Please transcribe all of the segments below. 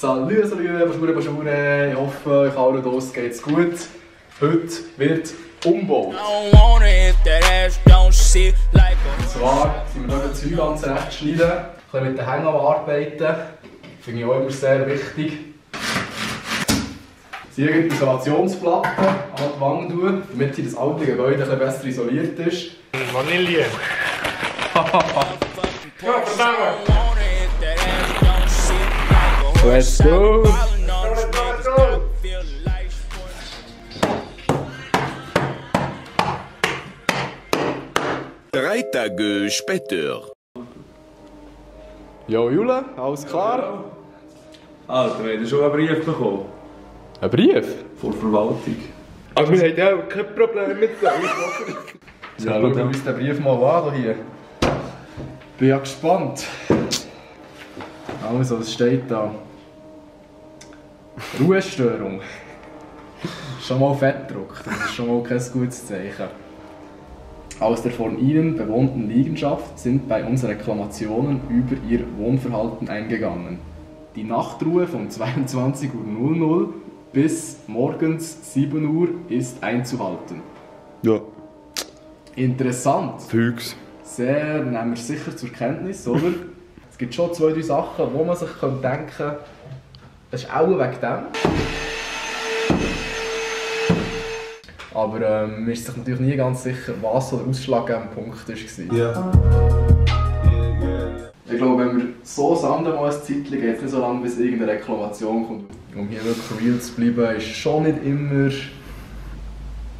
Salut, salut, bonjour, ich hoffe, euch allen draussen geht's gut. Heute wird umgebaut. Und zwar sind wir hier das Zeug ganz recht schneiden, ein bisschen mit den Hängen arbeiten. Finde ich auch immer sehr wichtig. Sie haben die Isolationsplatte an die Wange tun, damit das alte Gebäude etwas besser isoliert ist. Vanille. Let's go! 3 Tage später. Jo Jule, alles klar? Alter, wir haben schon einen Brief bekommen. Ein Brief? Von der Verwaltung. Aber wir haben ja auch kein Problem mit dem. Ja, schauen wir uns den Brief mal an hier. Bin ja gespannt. Also, was steht da? Ruhestörung. Schon mal fett gedruckt. Das ist schon mal kein gutes Zeichen. Aus der von Ihnen bewohnten Liegenschaft sind bei uns Reklamationen über Ihr Wohnverhalten eingegangen. Die Nachtruhe von 22:00 Uhr bis morgens 7 Uhr ist einzuhalten. Ja. Interessant. Füchs. Sehr, nehmen wir sicher zur Kenntnis, oder? Es gibt schon 2, 3 Sachen, wo man sich denken könnte, das ist auch wegen dem. Aber man ist sich natürlich nie ganz sicher, was so der ausschlaggebende Punkt war. Ja. Ich glaube, wenn wir so sanden mal ein Zeitchen, geht es nicht so lange, bis irgendeine Reklamation kommt. Um hier wirklich real zu bleiben, war schon nicht immer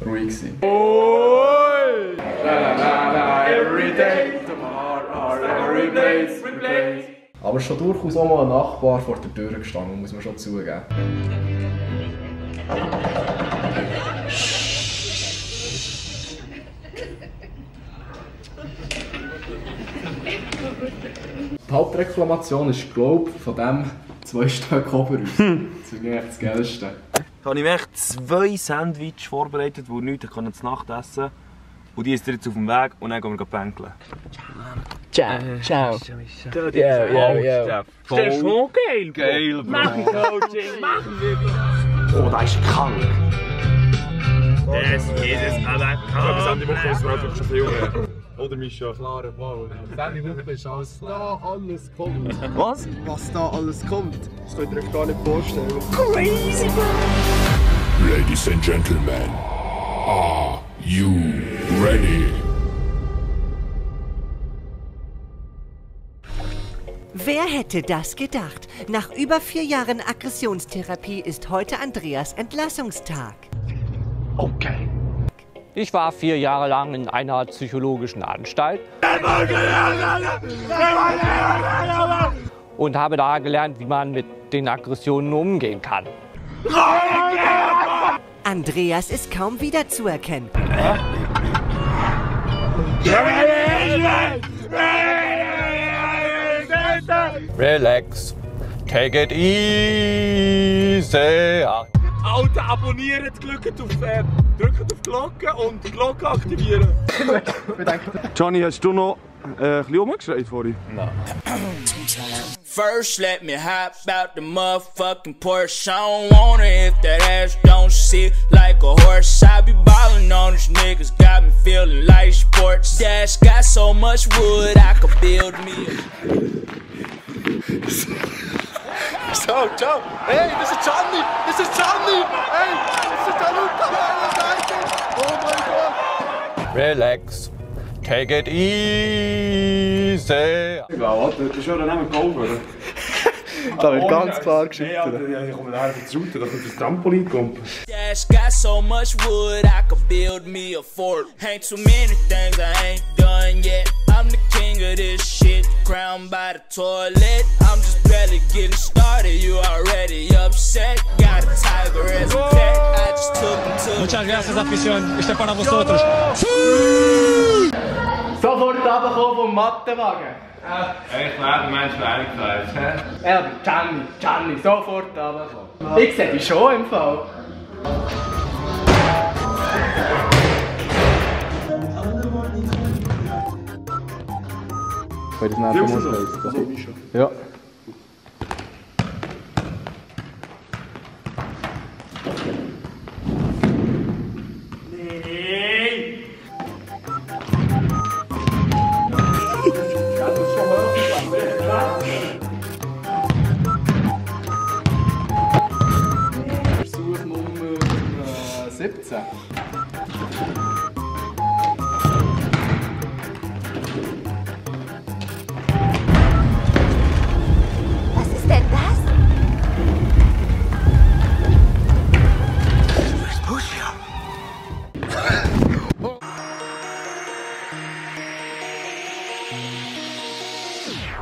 ruhig gewesen. Oi! La la la la, every day, tomorrow, every place, replace. Aber schon durchaus auch mal ein Nachbar vor der Tür gestanden, muss man schon zugeben. Die Hauptreklamation ist, glaube ich, von dem 2 Stück Oberhaus. Das ist echt das Geilste. Da habe ich mir echt 2 Sandwiches vorbereitet, die nichts zu Nacht essen können. Und die ist jetzt auf dem Weg und dann gehen wir bänkeln. Ciao, ciao. Ja. Das ist schon geil, Bro. Geil, Bro. Mach ein Coaching, mach ein. Oh, da ist krank. Das ist es aber krank. Wir sind die Woche aus dem schon viel mehr. Oder Mischa? Klare Ball. Diese Woche ist alles da, alles kommt. Was? Was da alles kommt, das könnt ihr euch gar nicht vorstellen. Crazy, bro. Ladies and Gentlemen, are you ready? Wer hätte das gedacht? Nach über 4 Jahren Aggressionstherapie ist heute Andreas Entlassungstag. Okay. Ich war 4 Jahre lang in einer psychologischen Anstalt und habe da gelernt, wie man mit den Aggressionen umgehen kann. Andreas ist kaum wiederzuerkennen. Relax, take it easy. Alter, abonnieren, drückt auf die Glocke und die Glocke aktivieren. Johnny, hast du noch ein bisschen rumgeschreit vorhin? Nein. First, let me hop out the motherfucking Porsche. I don't want it if that ass don't sit like a horse. I be ballin' on these niggas, got me feeling like sports. Dash got so much wood, I could build me Ciao, ciao! Hey, das ist Gianni! Das ist Gianni! Hey, das ist Gianluca! Oh mein Gott! Relax, take it easy. Egal, das ist schon der Name geholfen. Da wird ganz klar geschüttelt. Ich komme nachher von der Route, da kommt das Trampolin kommen. Dash got so much wood, I could build me a fort. Ain't too many things I ain't done yet. I'm the king of this shit, crowned by the toilet. I'm just barely getting started, you already upset. Got a tiger as a pet, I just took him to. Muchas gracias, afición. Este para vosotros. Sofort runterkommen vom Mattenwagen! Ich glaube, du meinst Schwierigkeit, hä? Ja, Gianni, sofort runterkommen! Ich sehe dich schon im Fall! Weil das nachher muss. Ja. 17. Was ist denn das?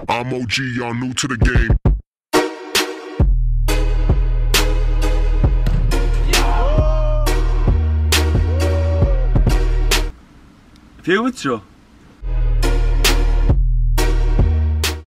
I'm OG, y'all new to the game. Filmt's schon?